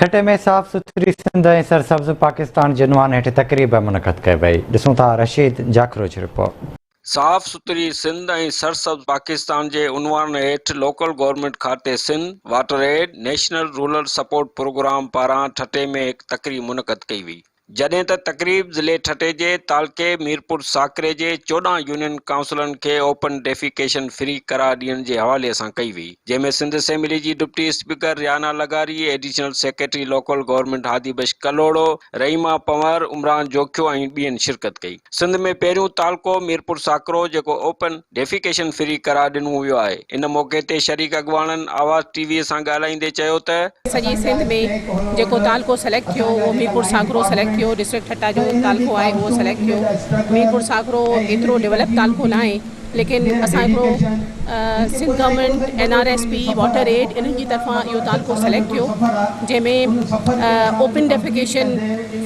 ٺٽي ۾ صاف سٿري سنڌ ۽ سرسبز پاڪستان جي عنوان هيٺ تقريب منعقد ڪئي وئي، ڏسون ٿا رشيد جاکرو جي رپورٽ. صاف سٿري سنڌ ۽ سرسبز پاڪستان جي عنوان هيٺ لوڪل گورنمينٽ کاتي Sindh water aid national rural support programme پاران ٺٽي ۾ هڪ تقريب منعقد ڪئي وئي. جڏهن ته تقريب ضلعي ٺٽي جي تعلقي ميرپور ساڪري جي 14 يونين ڪائونسلن کي اوپن ڊيفيڪيشن فري قرار ڏيڻ جي حوالي سان ڪئي وئي جنهن ۾ سنڌ اسيمبلي جي ڊپٽي اسپيڪر ريانا لغاري، additional secretary local government Hadi Bakhsh Kalhoro, Rahima Panhwar, Imran Jokhio ۽ ٻين شرڪت ڪئي. سنڌ ۾ پهريون تعلقو ميرپور ساڪرو جيڪو اوپن ڊيفيڪيشن فري قرار ڏنو ويو آهي ان موقعي تي شريڪ اڳواڻن آواز ٽي وي سان ڳالهائيندي چيو ته. سڄي سنڌ ۾ جيڪو تعلقو سليڪٽ ٿيو اهو ميرپور ساڪرو سليڪٽ ٿيو ڊسٽرڪٽ ٺٽا جو تعلقو آهي اهو سليڪٽ ٿيو ميرپور ساڪرو ايترو ڊولپ تعلقو نه آهي ليڪن اسان هڪڙو Sindh government N R S P water aid انهن جي طرفان اهو تعلقو سليڪٽ ٿيو جنهن ۾ اوپن ڊيفيڪيشن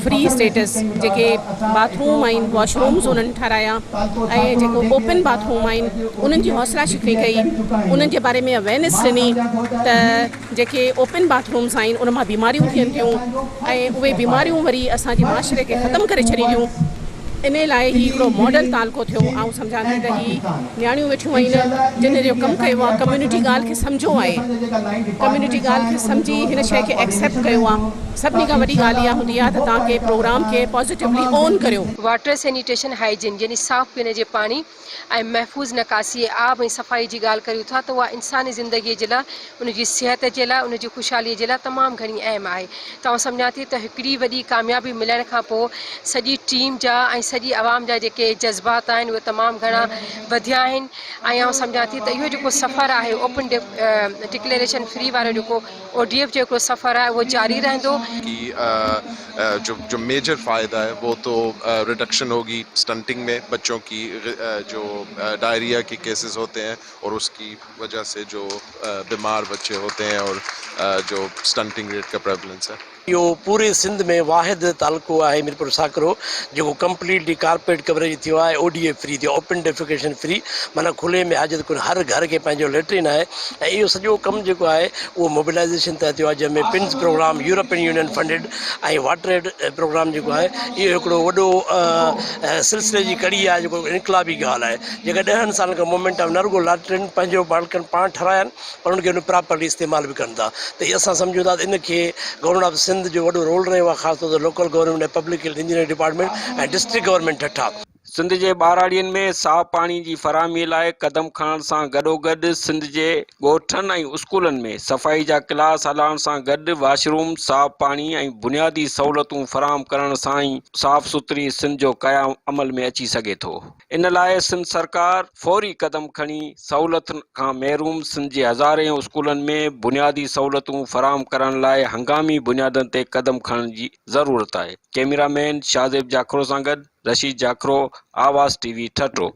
فري اسٽيٽس جيڪي باٿ روم آهن واش رومز انهن ٺهرايا ۽ جيڪو اوپن باٿ روم آهن انهن جي حوصلا شڪني ڪئي انهن جي باري ۾ اويرنيس ڏني ته جيڪي اوپن باٿ رومز آهن ان مان بيماريون ٿين ٿيون ۽ اهي بيماريون وري اسان جي معاشري کي ختم ڪري ڇڏينديون انهي لاء هي هڪڙو ماڊل تعلقو ٿيو آئون سمجهان ٿي ته هي نياڻيون ويٺيون آهن جن جو ڪم ڪيو آهي ڪميونٽي ڳالهه کي سمجهيو آهي ڪميونٽي ڳالهه کي سمجهي هن شيء کي ايڪسيپٽ ڪيو آهي سڀني کان وڏي ڳالهه اها هوندي آهي ته توهان ڪنهن پروگرام کي پازيٽولي اون ڪريو. واٽر سينيٽيشن هائيجين يعني صاف پيئڻ جي پاڻي ۽ محفوظ نڪاسي آب ۽ صفائي جي ڳالهه ڪريون ٿا ته اها انساني زندگيء جي لاء، ان جي صحت جي لاء، ان جي خوشحاليء جي لاء تمام گهڻي اهم آهي ته آئون سمجهان ٿي ته هڪڙي وڏي ڪاميابي ملڻ کان پوء سڄي ٽيم جا ۽ سڄي عوام جا جيڪي جذبات آهن اهي تمام گهڻا وڌيا آهن ۽ آئون سمجهان ٿي ته اهو جيڪو سفر آهي اوپن ڊڪليريشن فري وارو جيڪو او ڊي ايف جو هڪڙو سفر آهي اهو جاري رهندو. ڪي جو جو ميجر فائده هي وو تو ريڊڪشن هوگي اسٽنٽنگ ۾ بچون ڪي جو ڊائريا ڪي ڪيسز هوتي هين اور اس ڪي وجه سي جو بيمار بچي هوتي هين اور جو اسٽنٽنگ ريٽ ڪا پريولنس هي. اهو پوري سنڌ ۾ واحد تعلقو آهي ميرپور ساڪرو جيڪو ڪمپليٽلي ڪارپيٽ ڪوريج ٿيو آهي او ڊي اي فري ٿيو آهي اوپن ڊيفيڪيشن فري معنيٰ کلي ۾ حاجت ڪونهي هر گهر کي پنهنجو ليٽرين آهي ۽ اهو سڄو ڪم جيڪو آهي اهو موبلائيزيشن تحت ٿيو آهي جنهن ۾ pins programme European union funded ۽ water aid programme جيڪو آهي اهو هڪڙو وڏو سلسلي جي ڪڙي آهي جيڪو انقلابي ڳالهه آهي جيڪا ڏهن سالن کان مومينٽ آهي نه رڳو ليٽرين پنهنجو بالڪن پاڻ ٺهرايا آهن پر ان کي ان پراپرلي استعمال به ڪن ٿا ته هي اسان سمجهون ٿا ته ان کي گورنمينٽ آف سنڌ جو وڏو رول رهيو آهي خاص طور تي local government ۽ public health engineering department ۽ district government Thatta. Sindh جي ٻهراڙين ۾ صاف پاڻي جي فراهمي لاء قدم کڻڻ سان گڏوگڏ سنڌ جي ڳوٺن ۽ اسڪولن ۾ صفائي جا ڪلاس هلائڻ سان گڏ واش روم، صاف پاڻي ۽ بنيادي سهولتون فراهم ڪرڻ سان ئي صاف سٿري سنڌ جو قيام عمل ۾ اچي سگهي ٿو. ان لاء سنڌ سرڪار فوري قدم کڻي سهولتن کان محروم سنڌ جي هزارين اسڪولن ۾ بنيادي سهولتون فراهم ڪرڻ لاء هنگامي بنيادن تي قدم کڻڻ جي ضرورت آهي. ڪئميرا مين شاهزيب جاکرو سان گڏ رشيد جاکرو، آواز ٽي وي ٺٽو.